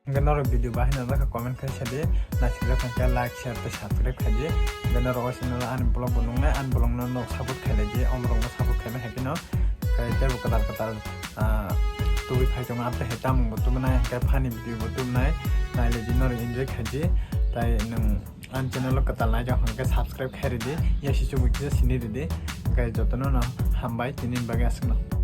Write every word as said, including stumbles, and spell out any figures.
Hwnkhe norok video bahai no jakha comment khai sadi, naisik jak hwnkhe like, share tei subscribe khaidi. Hwnkhe norok o channel o ani vlog bo nungnai, ani vlog no norok support khailai di, omorok no support khaima hai kheno. Hwnkhe teibo kwtal kwtal, ah, tubui phai tongo, amtwi hai tamung bo tubunai, hwnkhe funny video bo tubunai, nailai di norok enjoy khaidi. Tai nwng ani channel o kwtal naijak hwnkhe subscribe khai ridi, yasi chubui kisa sini ridi. Hwnkhe jotono no hambai tini bagwi aswkno.